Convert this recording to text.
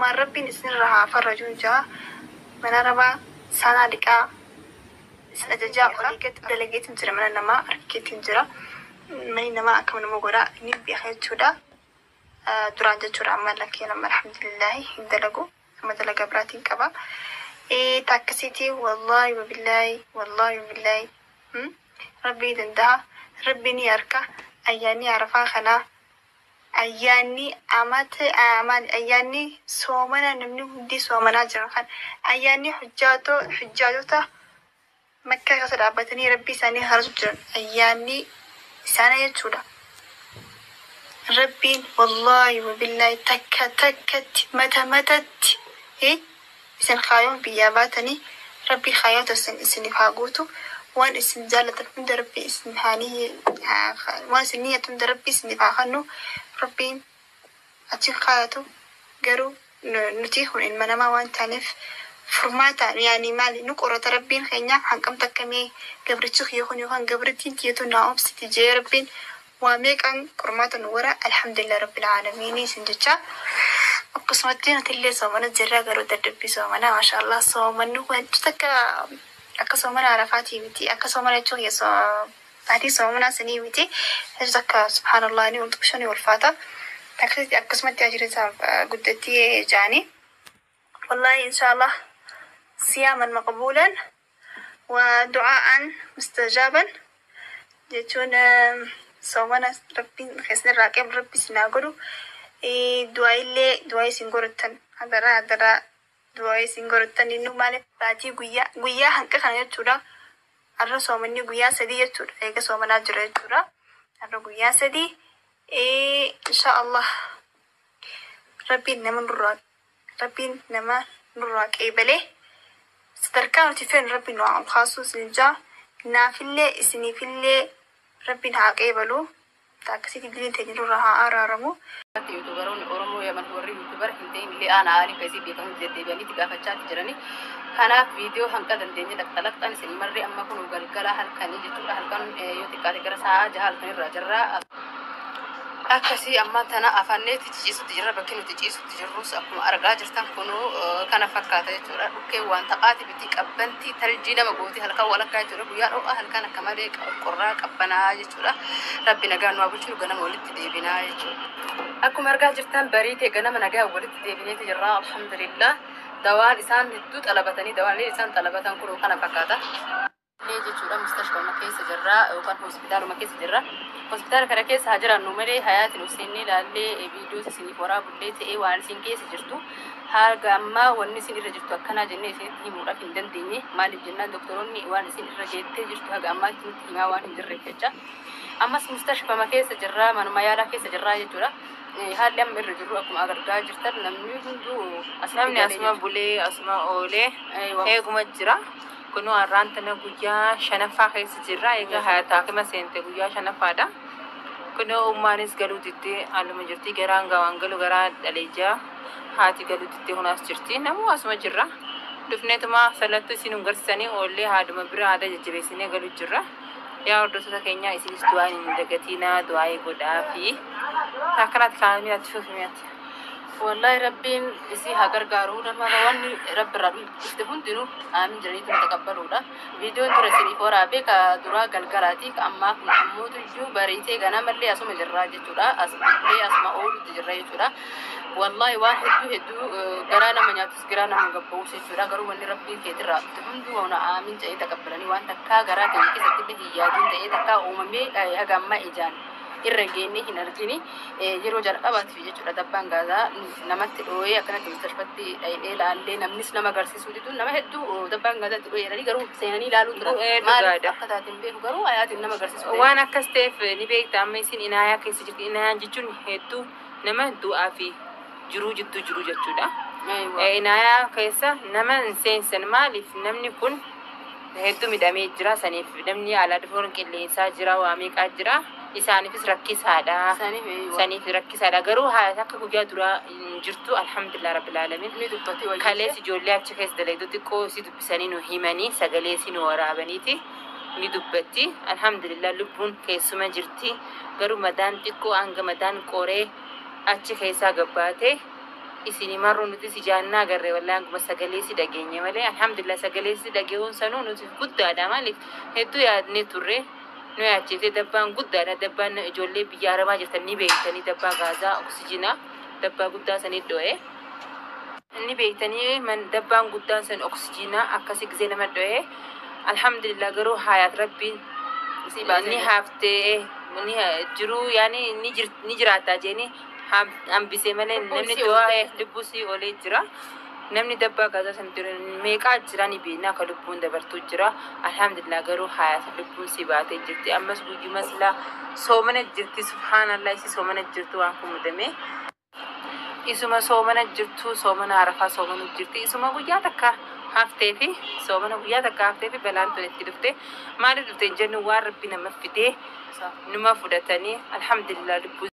Rabbumaan Rabbiin isinirra haa farrajuun jaa. Mana Arabaa saanaa dhiqaa isin ajajaa olii gad dalageetiin jira, mana namaa argeetiin jira. Manni namaa akkam nama godha ni beeka jechuudha. Duraan jechuudha, amma lakkeen amma alhamdulillaahi hin dalagu, amma dalagaa biraatiin qaba. Taakkasiitii wallaahi wabillaahi, wallaahi wabillaahi, Rabbii danda'a, Rabbi ni harka. Ayyaanni Arafaa kanaa, ayyaanni amata maali, ayyaanni soomana namni hundi soomanaa jiran kan ayyaanni hujjaatoo hujjaatota Makkaa keessa dhaabbatanii Rabbii isaanii kadhatu jiran, ayyaanni isaanii jechuudha. Rabbiin wallaahi wabillaahi takka takkatti mata matatti isin kaayoon biyyaa baatanii Rabbii kaayoota isin isiniif haa guutu. Waan isin jaallatan hunda Rabbii isin haa, waan isin niyyatu hunda Rabbii isiniif haa kennu. Rabbiin achi kaayatu. Garuu nuti kun ilma namaa waan taaneef furmaata yaani maali nu qorata Rabbiin keenya, hanqam takka mee gabrichi kiyya kun yookaan gabrittiin tiyyatu naa obsiti jee Rabbiin waa meeqaan qormaata nu wara. Alhamdulillah rabbil aalamiinii isin jecha. Akkasumatti nuti illee soomana jirra, garuu dadhabbii soomana, maasha Allah, soomanni kun hedduu takka akka soomana Arafaatii miti, akka soomana jechuun kiyya baatii soomanaa sanii miti. Hedduu takka, subhaanallah, ni ulxuqsha, ni ulfaata. Akkasitti akkasumatti ajira isaa guddattii jaanii. Wallahi inshallah siyaaman maqbuulan wa du'aa'an mustajaban jechuun soomana Rabbiin keessanirraa qeeblu Rabbi isin haa godhu. Du'aa illee du'aa isin godhattan, hadaraa hadaraa du'aa isin godhattan. Inni maaliif baatii guyyaa guyyaa hanqa kana jechuudha. Har'a soomanni guyyaa 3 jechuudha. Eega soomanaa jira jechuudha. Har'a guyyaa 3. Insha Allah Rabbiin nama nurraa qeebalee sadarkaa nuti feenu Rabbiin nu haa kaasuu isin jaa. Naafillee isiniifillee Rabbiin haa qeebalu. Akkasitti diliin teenya nurraa haa araaramu. Youtuberoonni Oromoo Yaman warri YouTuber hin ta'in illee aanaa aalii keessi beekamu deddeebi'anii gaafachaa jirani. Kanaaf viidiyoo hanqa dandeenye dhaqxalaqxan isin marree amma kun galgala halkanii jechuudha. Halkan yoo xiqqaate gara sa'a 6 halkan irraa jirra. Akkasii amma tana afanneetti ciciisutti jirra. Bakki nuti ciisutti jirrus akkuma argaa jirtan kunuu kana fakkaata jechuudha. Dhukkee waan taphaati miti, qabbantii taljii nama gooti halkan walakkaa jechuudha. Guyyaa dho'a, halkan akka malee qorraa qabbanaa jechuudha. Rabbi nagaan nu haa bulchu, ganama walitti deebinaa jechuudha. Akkuma argaa jirtan bariitee ganama nagaa walitti deebineeti jirra. Alhamdulillah. Dawaan isaan hedduu xalabatanii, dawaan isaan xalabatan kunuu kana fakkaata. Jechuudha, mustashfama keessa jirra yookaan hospitaaluma keessa jirra. Hospitaala kana keessa haa jiraannu malee hayaatiin seennee ilaallee viidiyoo isiniif waraabullee ta'ee waan isin keessa jirtu haga ammaa wanni isin irra jirtu akkanaa jennee isinitti himuudhaaf hin dandeenye. Maaliif jennaan, doktoroonni waan isin irra geettee jirtu haga ammaatti nutti himaa waan hin jirreef jecha. Ammas mustashfama keessa jirra, manuma yaalaa keessa jirra jechuudha. Haalli amma irra jirru akkuma argaa jirtan namni hunduu asitti Namni galee asuma bulee asuma oolee jechuudha. Eeguma jira. Kunoo har'aan tana guyyaa shanaffaa keessa jirra. Egaa haakima seente guyyaa shanaffaadha. Kunoo ummaanis galuu diddee haaluma jirti. Garaan gawaan galu garaa dhalee jira. Haati galuu diddee kunaas jirti. Namuu asuma jirra. Dhufneetuma salattuu isin hin garsiisanii oollee haaduma bira haada jajjabeessinee galuu jirra. Yaa hordoftoota keenyaa, isinis du'aa hin dagatinaa, du'aa godhaa fi akkanaatti kaa'amee ati fufimeeti. Wallahi Rabbiin isii haa gargaaru. Nama wanni Rabbi irraa dhufte hundinuu aamin jedhaniitu taqabbaluudha. Viidiyoon ture isiniif waraabee ka duraa galgalaati. Ka ammaa kun ammootu iyyuu bariitee ganamallee asuma jirraa jechuudha. As bullee asuma oolutti jirra jechuudha. Wallahi waan hedduu hedduu garaa nama nyaatus, garaa nama gabba'us jechuudha. Garuu wanni Rabbiin keetirraa dhufte hunduu waan aamin jedhee taqabbalanii, waan takkaa garaa keenya keessatti illee hin yaadin ta'ee takkaa uumamee haga ammaa ijaan irra geennee hin argini yeroo jalqabaatiif jechuudha. Dabbaan gaazaa namatti dhooyee akkanatti mustashfatti dhayee laallee namnis nama agarsiisuu didu. Nama hedduu dabbaan gaazaatti dhooyee jedhanii garuu seenanii ilaaluu turan. Bu'ee Maaliif dhugaadha. akka taate hin beeku, garuu hayaatiin nama agarsiisuu. Waan akkas ta'eef ni beekta, amma isin inaayaa keessa jirti. Inaayaan jechuun hedduu nama du'aa fi jiruu jidduu jiru jechuudha. Inaayaa keessa nama hin seensan. Maaliif? Namni kun hedduu midhamee jira. Saniif namni alaa dhufuun qilleensaa jira, waa meeqaa jira. Isaaniifis rakkisaadha. Isaaniif eeywa. Saniif rakkisaadha. Garuu haala akka guyyaa duraa hin jirtu, alhamdulillah rabbil alamin. Ni dubbatti wayii. Kalees ijoollee achi keessa dalagdu xiqqoo isii dubbisanii nu himanii, sagalee isii nu waraabaniiti ni dubbatti. Alhamdulillah, lubbuun keessuma jirti. Garuu madaan xiqqoo hanga madaan qoree achi keessaa gabbaate. Isinii marruu nuti si jaannaa agarre wallaahi hanguma sagalee si dhageenye malee alhamdulillah sagalee si dhageewwan sanuu nuti guddaadha maaliif hedduu yaadnee turre nu yaachifte dabbaan guddaadha dabbaan ijoollee biyya arabaa jirtan ni beektanii dabbaa gaazaa oksijinaa dabbaa guddaa sanii dho'ee. Inni beektanii man dabbaan guddaan san oksijinaa akkasi gisee nama dho'ee alhamdulillah garuu hayaat rabbiin Isii baasee ni jira. haftee ni jiruu yaani ni jiraataa jeeni hambisee malee Lubbuun namni isii du'aa oolte. lubbuu sii oolee jira. Namni dabbaa gaazaa san jiru meeqaa jira ni beekna akka lubbuun dabartuu jira. Alhamdulillah garuu hayaat lubbuun sii baatee jirti. Ammas guyyuma silaa soomana jirti subhaanallah isii soomana jirtu waan kun mudame. Isuma soomana jirtu soomana arafaa soomanu jirti isuma guyyaa takka haftee fi soomana guyyaa takka haftee fi balaan tun itti dhufte maaliif dhufte hin jennu waan rabbi nama fidee numa fudhatanii alhamdulillah lubbuu